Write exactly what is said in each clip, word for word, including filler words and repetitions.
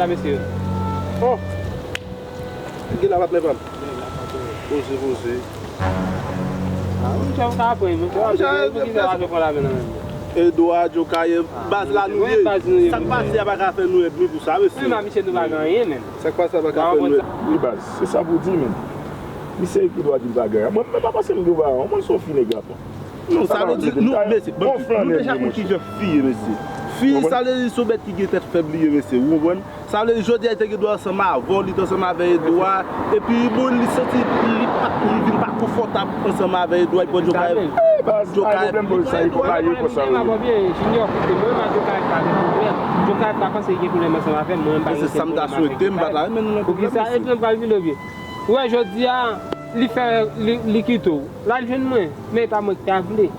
Mesye. Oh! Gen la patnè pa m. Poze, poze. Ah, monchè, ou ka pran, monchè. Monchè, poukisa w pa pran la men nan men mwen? Edouard, Jokaye, baz la nou ye. Sa k pase a pa ka fè nou ènmi pou sa, mesye. Wi, men misye nou pa gen anyen menm. Sa k pase a pa ka fè nou ènmi. Wi, baz, se sa pou di, men. Misye Edouard di l pa gen anyen. Mwen, mwen pa panse m gen anyen. Mwen, se yon fi nèg la pran. Non, sa vle di, nou, mesye, bon, nou deja konn kijan fi ye, mesye. Fi, sa vle di, se yon bèt ki gen tèt fèb li ye, mesye. Ou konprann? Sa vle di, jodi a, li te gen dwa ansanm avè w, li te ansanm avè Edouard. Epi, bon, li santi li pa, li vin pa konfòtab ansanm avè Edouard, li pran Jokaye. Jokaye, li pran Edouard. Junior, koute, mwen, mwen, Jokaye pa gen pwoblèm. Jokaye pa panse li gen pwoblèm ansanm avè m, mwen, m pa gen okenn pwoblèm avèk Jokaye. Poukisa? Epi, m pral vin lòt byen. Ou wè, jodi a, li fè, li, li kite w. L al jwenn mwen, men e pa mwen ki ta vle.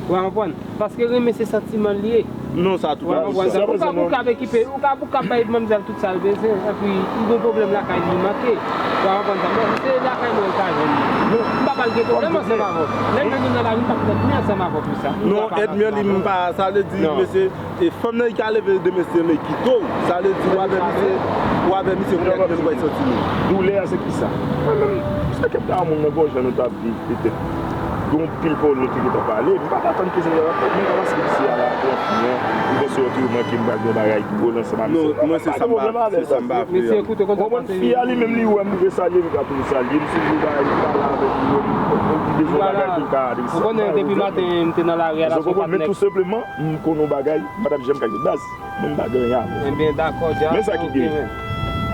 Ou pa konprann? Paske renmen se santiman l ye. Non, sa tou pa vre. Ou ka boukab ekipe, ou ka boukab bay manmzèl tout sa l bezwen, epi li gen pwoblèm lakay li manke. Ou pa konprann sa? Bon, se lakay mwen l ka jwenn li. M pa pral gen pwoblèm ansanm avè w. Lè m jwenn nou nan lari, m p ap fè ènmi ansanm avè w pou sa. Non, ènmi an li m pa, sa vle di, mesye, e fanm nan ki ka leve demen se li kite w. Sa vle di, ou avè misye, ou avè misye, kounye a ki jan nou pral santi nou? Doulè a, se kisa? Mwen menm, sa k ap ta moun nan gòj la nou t ap viv, petèt. Gen yon pil pawòl nou te gentan pale. M pa t atann ke se sa t ap fèt, men kòman se misye a la pran fi an, ou panse otreman ke m pral gen bagay dwòl ansanm avè misye? Non, mwen se sa m pa, se sa m pa vle. Mesye, koute, kontan pase. Fi a li menm li wè m rive salye, li ka toujou salye m, si li pa, li pale avèk li, li bezwen bagay pou l ka adrese. Ou konnen depi maten m te nan lari a la, se yon patnè. Men tou senpleman, m konnen yon bagay, m pa t ap janm ka gen baz. Mwen m pa gen anyen avè sa. Ebyen, dakò, dja. Men sa ki gen.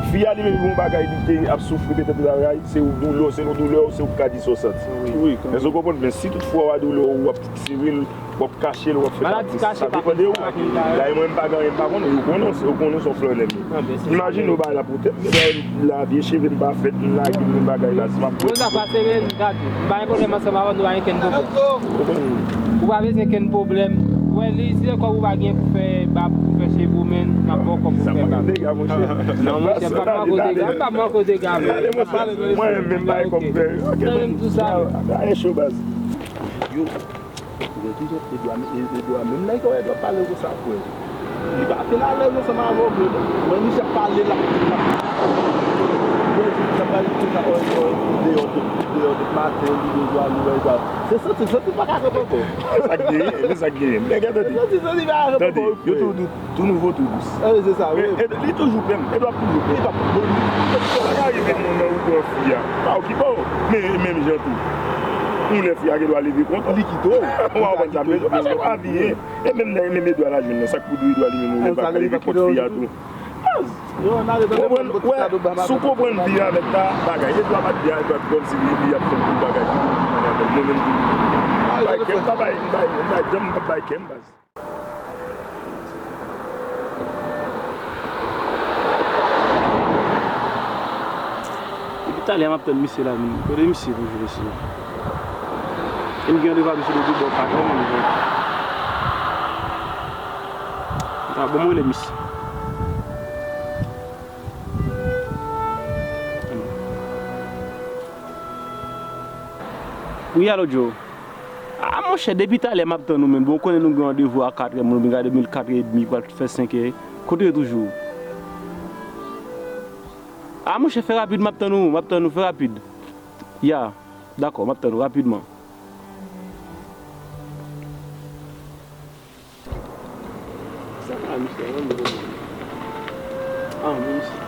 Fi a li menm, li gen yon bagay, li te ap soufri petèt travay, se yon doulè, se yon doulè, se ou k ka di sa w santi. Wi, kanmenm. Èske w konprann? Men si tout fwa w a doulè, w ap tire l, w ap kache l, w ap fè sa, sa depann de ou. Dayè, mwen m pa gen anyen, m pa konnen, yo konnen, yo konnen se yon flannè m ye. Imajine w bagay la pou tèt, men dayè, la vye cheve m pa fèt, m lage m, men bagay la, si m ap bwè. Bon, sa pase, men, gade, m pa gen pwoblèm ansanm avè w, nou pa gen kenn pwoblèm. Ou pa bezwen kenn pwoblèm. Ou wè, li, si se kòb ou pa gen pou fè bab, pou fè cheve w, men, m ap ba w kòb pou fè bab. Non, monchè, m p ap manke w dega, m p ap manke w dega, men. Mwen menm, m pa gen kòb pou fè. Ok, men, sa, bagay cho, baz. Yo, ou wè kijan Edouard, Edouard, menm lè Edouard pale konsa, frè. Li pa fin alèz ansanm avè w vre, non. Mwen, misye ap pale, l ap, l ap, mwen di, l ap pale, l ap pale, deyò tout, deyò tout maten, li bezwen al, li wè Edouard. Se santi, santi pa ka kanpe ankò. Men sa k genyen, men sa k genyen. Men gade, tande. Santi, santi pa ka kanpe ankò, wi, frè. Yo tou, tou, tou nouvo, tou dous. E, se sa, wi. Men, e, li toujou pè m, Edouard toujou pè m. Li p ap, li p ap, sa ka rive moun nan ou pran fi a. Pa okipe w. Men, menm jan tou. Yon lè fi a gen dwa leve kont ou. Li kite w. Ou pa konprann sa m vle di w, paske w pa vye. E menm lè, menm Edouard la jwenn nan, sa k pou di Edouard li menm, ou menm pa ka leve kont fi a tou. Baz, ou konprann, wè, si w konprann vi a avèk ta bagay, Edouard pa t byen, Edouard kòmsi li, li ap fè tout bagay, tout moun konprann avè l, mwen menm tou. M bay kè m, m pa bay, m bay, m bay janm, m pa bay kè m, baz. Depi talè a m ap tann misye la vin. Kote misye toujou, mesye? E m gen randevou ak misye depi bò kat è menm jan. A, bon, mwen rele misye. Wi, alo, Joe. A, monchè, depi talè m ap tann ou menm. Bon, ou konnen nou gen randevou a katrè, moun vin gade m, katrè edmi, pral fè senkè. Kote w ye toujou? A, monchè, fè rapid, m ap tann ou, m ap tann ou, fè rapid. Ya, dakò, m ap tann ou rapidman. Sa ka misye an, nou konprann. Ah, men misye.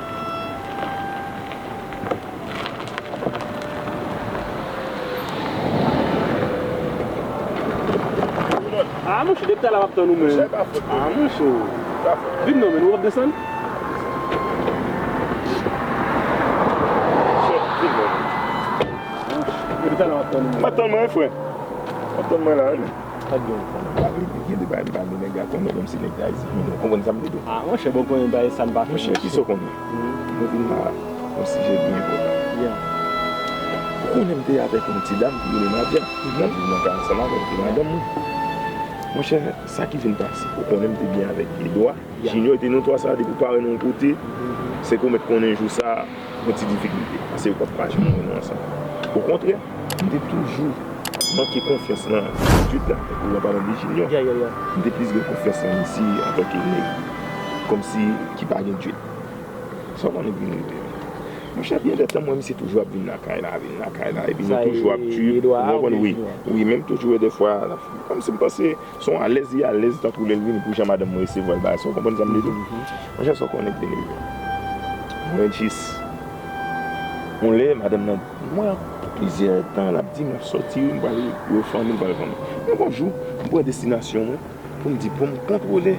Ah, monchè, depi talè m ap tann ou, men. Ah, monchè. Vin non, men, ou p ap desann? Depi talè m ap tann ou, men. M ap tann mwen, frè. M ap tann mwen la, wi. Pa t gen yon fanm pa vle di gen de bagay m pa vle nèg la konnen kòmsi nèg la ayisyen. Ou konprann sa m vle di w? Ah, monchè, bon, konnen bagay sa n pa fè. Monchè, kisa w konnen? Mwen vin la, yon sijè byen enpòtan. Ou konnen m te avèk yon ti dam ki rele Nadia. N ap viv nan kay ansanm avè l, ki madanm mwen. Monchè, sa ki vin pase, ou konnen m te byen avèk Edouard. Junior te notwa sa, depi w parèt nan yon kote, se ke w mèt konnen jou sa a, yon ti difikilte. Paske yo p ap pa janm wè nou ansanm. Okontrè, m te toujou manke konfyans nan djed la, tankou w ap pale de Junior. M te plis gen konfyans nan misye antanke nèg kòmsi ki pa gen djed. Sa w konnen k vin rive. Monchè, gen de tan m wè misye toujou ap vin lakay la, vin lakay la, epi nou toujou ap di, ou konprann, wi. Wi, men m toujou wè dèfwa, kòmsi m panse se yon alèz li alèz tankou lè l vini pou jan madanm mwen resevwa l bagay sa, ou konprann sa m vle di w? Monchè, sa w konnen k vin rive. Mwen jis, yon lè, madanm nan, mwen, plizyè tan, l ap di m l ap sòti, wi, m pral wè fanmi, m pral wè fanmi. Men yon jou, m pran destinasyon mwen, pou m di, pou m kontwole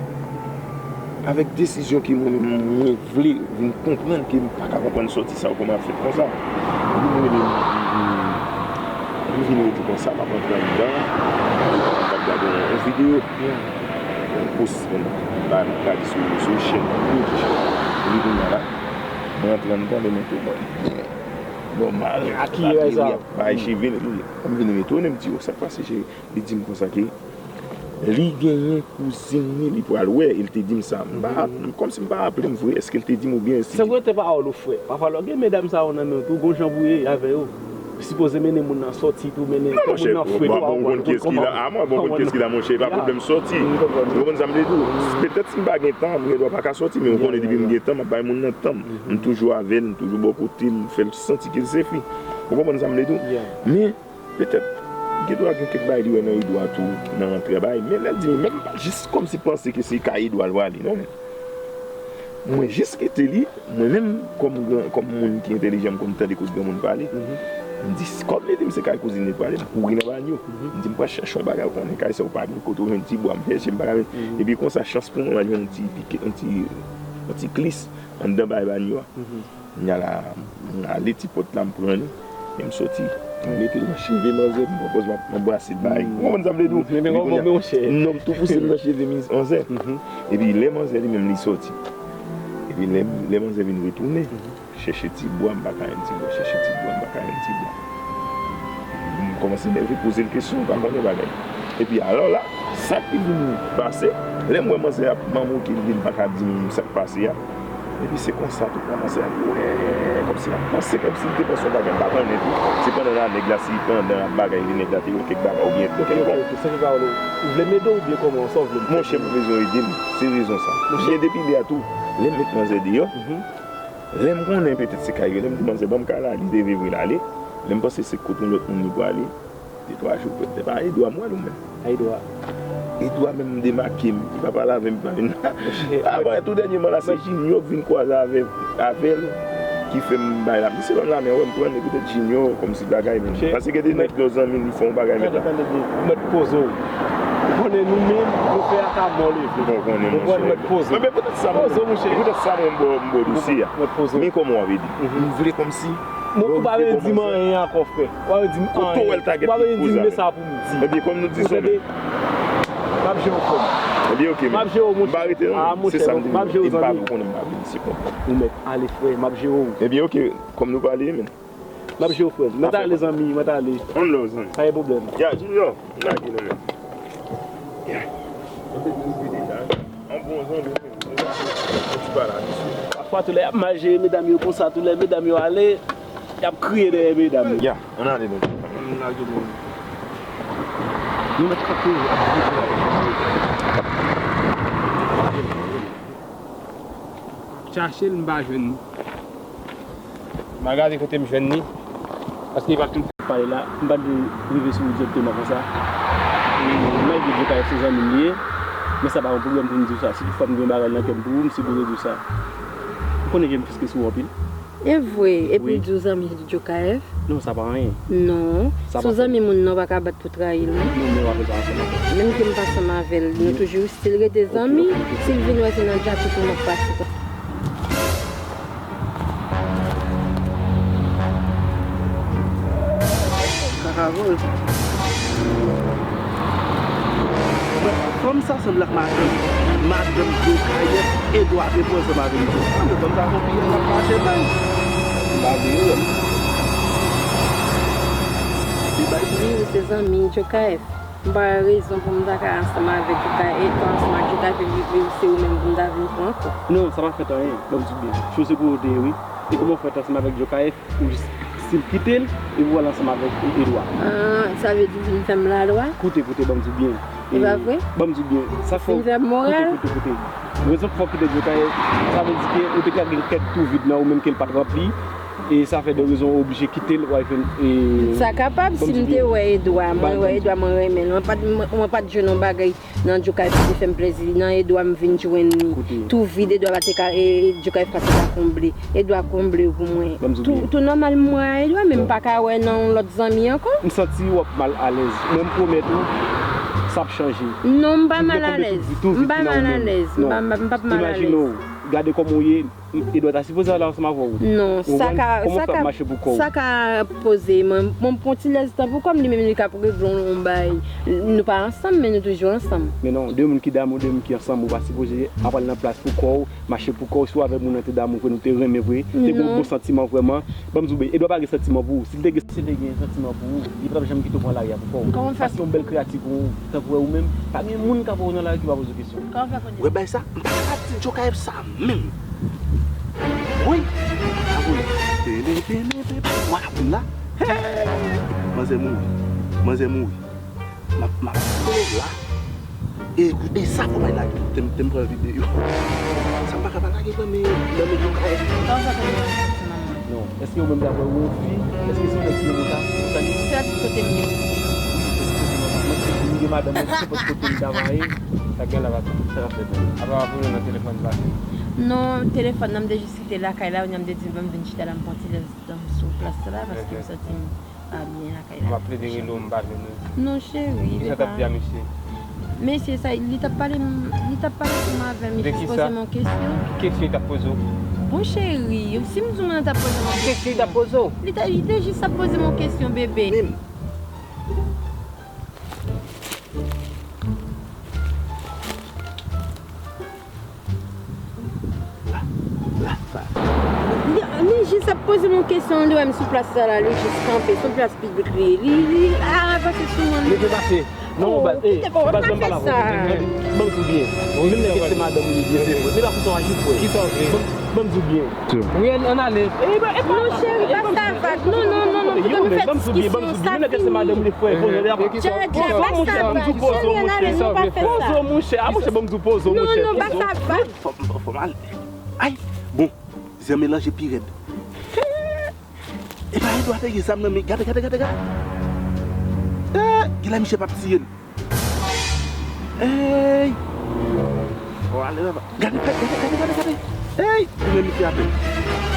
avèk desizyon ke mwen menm mwen vle vin konprann ke m pa ka konprann sòti sa yo kòman ap fèt konsa. Epi mwen vin, vin, vin, vin, vin rete konsa, m ap antre anndan, m ap gade yon, yon videyo, yon pòs, yon, ba, m gade sou, sou chèn YouTube. Epi kounye a la, mwen antre anndan, men mwen tou, mwen, nòmal, la, ap bay cheve l, epi m vin retounen, m di, "O, sa k pase, cheri?" Li di m konsa ke li genyen kouzin li, li pral wè, e l te di m sa. M pa, kòmsi m pa raple m vre, èske l te di m oubyen si. Se vrè, te pawòl ou, frè. Pafwa lè w gen medam sa yo nan men w tou, gon jan pou ye avè yo. Sipoze mennen moun nan sòti tou, mennen moun nan fre tou, ou konprann, kòman. A, mwen, bon, konn kiyès ki la, monchè, e pa pwoblèm sòti. Ou konprann sa m vle di w? Petèt si m pa gen tan, m gen dwa pa ka sòti, men ou konnen depi m gen tan, m ap bay moun nan tan m. M toujou avè l, m toujou bò kote l, m fè l santi ke l se fi. Ou konprann sa m vle di w? Men, petèt, gen dwa gen kèk bagay li wè nan Edouard tou, nan travay, men lè l di m, menm pa jis kòmsi panse ke se kay Edouard l prale, non, men. Mwen jis kite li, mwen menm, kòm gran, kòm moun ki entèlijan, m konn tande kote granmoun pale. M di, kòm li di m se kay kouzin li prale, m kouri nan banyo. M di, m pral chèche yon bagay, ou konnen kay sa yo pa gen kote w jwenn ti bwa, m chèche, m pa ka jwenn. Epi konsa, chans pou mwen, m al jwenn yon ti pike, yon ti, yon ti klis anndan bay banyo a. Kounye a la, m ale ti pòt la, m pran li, e m soti. M mete l nan cheve manzè, m pran pòz m ap anbrase l, bay. Ou konprann sa m vle di w? Epi kounye a, non, m tou pouse l nan cheve manzè. Epi lè manzè li menm li soti. Epi lè, lè manzè vin retounen, chèche ti bwa, m pa ka jwenn ti bwa, chèche ti bwa, m pa ka jwenn ti bwa. M kòmanse nève, poze l kesyon, m pa konnen bagay. Epi alò la, sa ki vin pase, lè m wè manzè ap manmouke, li vin pa ka di m sa k pase a. Epi se konsa tou, kòmanse ap wè, kòmsi l ap panse, kòmsi l te panse yon bagay, m pa konnen tou. Se pandan la, nèg la, si pandan ap bagay, li nèg la te wè kèk bagay, oubyen kèk bon. Ou vle m ede w oubyen kòman, sa w vle m fè? Monchè, m bezwen ede m, se rezon sa. Monchè. Men depi lè a tou, lè m met manzè deyò, lè m konnen petèt se kay yo, lè m di manzè, ban m kay la, li leve vre l ale. Lè m panse se kot yon lòt moun li prale, de twa jou, petèt, se pa Edouard m wè l ou menm. Edouard. Edouard menm demake m, li pa pale avè m, li pa vin la. Apre, tou dènyèman la, se Junior k vin kwaze avè, avè l, ki fè m bay la. Misye ban m lamen, wè m pran li, petèt Junior, kòmsi bagay menm. Paske gen de nèg lè w zanmi l, li fè yon bagay menm. Tande, tande byen, mèt poze w. Ou konnen nou menm, nou fè ak a mò leve. Ou konnen, monchè. Mèt poze w. Poze w, monchè. Poze w, monchè. E poutèt sa mwen m ba w, m ba w dosye a. Mèt poze w. Men kòman w ap ede? M vle kòmsi. Ou pa vle di m anyen ankò, frè. Ou pa vle di m anyen. Ou pa vle di m men sa pou m di. Ebyen, kòm nou di zanmi. M ap jere w, frè m. Ebyen, oke, men. M ap jere w, monchè. M pa rete, non. Se sa m di. M ap jere w, zanmi. E m pa vle konnen m pa vle, se bon. Ou mèt ale, frè, m ap jere w. Ebyen, oke, kòm nou pale, men. M ap jere w, frè m. Mèt ale, zanmi, mèt ale. One love, zanmi. Pa gen pwoblèm. Ya, Junior, m lage, non, men. Ya. Yon bon zanmi, men. Yon ti pale a misye. Pafwa, tou lè y ap mal jere medam yo konsa, tou lè medam yo ale, y ap kriye dèyè medam yo. Ya, ann ale, men. Ann lage, men. Nou mèt kanpe, ap goumen la. Chache l, m pa jwenn li. M a gade kote m jwenn li, paske li pa t konn pale la, m pa t vle rive sou ou dirèkteman konsa. E malgre Djokayev se zanmi m li ye, men sa pa yon pwoblèm pou m di w sa. Si toutfwa m gen yon bagay nan kè m pou ou, m sipoze di w sa. Ou konnen ke m fiske sou ou anpil. E vre, epi w di w zanmi Djokayev? Non, sa pa anyen. Non, si w zanmi moun nan, w pa ka bat pou trayi l, non. Non, men w ap fè sa ansanm avè l. Menm ke m pa ansanm avè l, nou toujou still rete zanmi. Si l vin wè se nan djati pou m ap pase. Kakavòl. Fanm sa sanble ak madanm, madanm Djokayev, Edouard te pran ansanm avè l. Fanm sa konpiyè l ap mache bay. M pa vle wè l. Li bay. Wi, se zanmi Djokayev. M pa wè rezon pou m ta ka ansanm avèk Djokayev, e ansanm ak Djokayev, epi se ou menm pou m ta vin pran ankò. Non, sa pa fèt anyen, ban m di w byen. Jose Kouwo te ye, wi. E kòman w fè t ansanm avèk Djokayev, ou jis still kite l, epi w al ansanm avèk Edouard? Ah, sa vle di w vin fè m lalwa? Koute, koute, ban m di w byen. E pa vre? Ban m di w byen, sa fè w... Fin fè moral. Koute, koute, koute. Rezon k fè w kite Djokay, sa vle di ke ou te ka gen kèk twou vid nan ou menm ke l pa t ranpli, e sa fè de rezon ou oblije kite l, w al jwenn, e... Sa kapab, si m te wè Edwa, mwen wè Edwa, mwen renmen l. Mwen pa t, mwen, mwen pa t jwenn yon bagay nan Djokay pou te fè m plezi. Nan Edwa m vin jwenn twou vid, Edwa pa te ka, e, e, Djokay pa te ka konble. Edwa konble pou mwen. Twou, twou nòmal m wè a Edwa, men m pa ka wè nan yon lòt zanmi ankò. M santi w ap mal alèz. Mwen m pwomèt ou, sa ap chanje. Non, m pa mal alèz. M pa mal alèz. M pa, m pa, m p ap mal alèz. Imajine w, gade kòman w ye, Edwa ta sipoze ale ansanm avè w. Non, sa ka, sa ka, sa ka poze. Mwen, mwen pran ti lèz tan pou kò m, li menm li ka regle yon, yon bay. Nou pa ansanm, men nou toujou ansanm. Men non, de moun ki damou, de moun ki ansanm, ou pa sipoze ap al nan plas pou kò w, mache pou kò w, si w avèk moun nan te damou vre, nou te renmen vre, te gen yon bon santiman vrèman. Ban m di w byen, Edwa pa gen santiman pou ou. Si l te gen, si l te gen santiman pou ou, li pa t ap janm kite w pran lari a pou kò w. Paske yon bèl kreyati kon, tankou w menm, pa gen moun k ap wè w nan lari ki pa poze w kesyon. Ou wè bay sa? M pa ka di Djokay sa menm. Wi. Sa pou li. Tene, tene, tene. Mwen ap vin la. Hey! Manzè mouri. Manzè mouri. M ap, m ap pran la. E, e sa fò bay lage. Te m, te m pran videyo. Sa m pa ka pa lage nan men, nan men Djokay. Non, èske ou menm daprè ou, yon fi? Èske se yon nèg ki renmen ou sa? Sa li? Se a tout kote m ye. Èske se kote manman? Mwen se moun gen madanm, mwen se nenpòt kote m ta va ye. Sa gen la va sa fè bèl. Apa w ap rele nan telefòn pase? Non, telefòn nan m te jis kite lakay la, kounye a m te di m vin chita la, m pran ti lèz tan sou plas la, paske m santi m pa byen lakay la. M ap plede rele w, m pa jwenn ou. Non, cheri, se pa. Kisa w t ap di a mesye? Mesye sa, li t ap pale, li t ap pale ansanm avè m, li jis poze m yon kesyon. Kesyon li t ap poze w? Bon, cheri, si m di w mwen t ap poze m yon kesyon. Kesyon li t ap poze w? Li te, li te jis ap poze m yon kesyon, bebe. Menm. Li, li jis ap poze m yon kesyon, li wè m sou plas sa la, li jis kanpe, sou plas piblik li ye. Li, li avanse sou mwen. Leve pase. Non, baz, eh, baz, ban m pale avè w. Ban m di w byen. Menm nèg se madanm ou li ye, se vre. Men pa konsa w aji, frè. Kisa w vle? Ban, ban m di w byen. Wi, ann, ann ale. Non, cheri, pa sa vag. Non, non, non, non, pou nou fè diskisyon, sa fini. Cheri, pa sa vag. Cheri, pa sa vag. Cheri, ann ale, nou pa fè sa. Poze w, monchè. A, monchè, ban m di w poze w, monchè. Non, non, pa sa vag. Fò, fò, fò m ale. Ay, bon, zye melanje pi rèd. Epa Edwa te gen zam nan men, gade, gade, gade, gade. Eh, genlè misye p ap tiye l. Ey! Bon, ale, papa. Gade, gade, gade, gade, gade. Ey! Ou menm misye atè.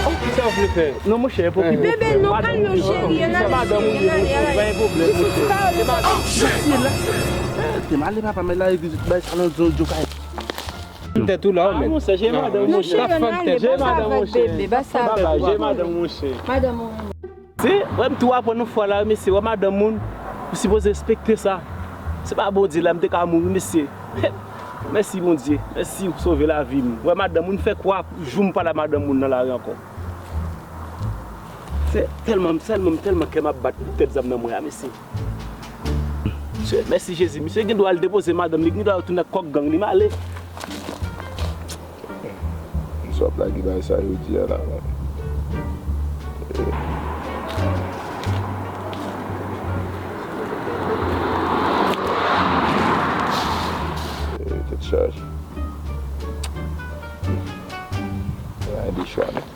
Oh, kisa w vle fè? Non, monchè, e pa okipe w. Bebe, non, kalme w, cheri. Ann ale, cheri, ann ale, ann ale. Pa gen pwoblèm, monchè. Jis yon ti pawòl. Mesye la. Eh, te m ale, papa, men la, epi bay sa nan zon Djokay. Tèt ou la, ou menm. Ah, monchè, jere madanm, monchè. Non, cheri, ann ale, pa sa avèk bebe, pa sa avèk bebe. Jere madanm, monchè. Madanm ou. Se, wè m tou aprann yon fwa la, wi, mesye, wè madanm moun, ou sipoze respekte sa. Se pa Bondye la, m te ka mouri, mesye. Mèsi, Bondye. Mèsi, ou sove lavi m. Wè madanm moun fè kwa, jou m pa la madanm moun nan lari ankò. Se tèlman, tèlman, tèlman kè m ap bat pou tèt zam nan mwen a, mesye. Mesye, mèsi Jezi. Misye gen dwa al depoze madanm li, gen dwa al tounen ak kòk gang li, m ale. Misye ap lage bagay sa yo di a la, man. Eh, tèt chaje. Ay, de chwa, non.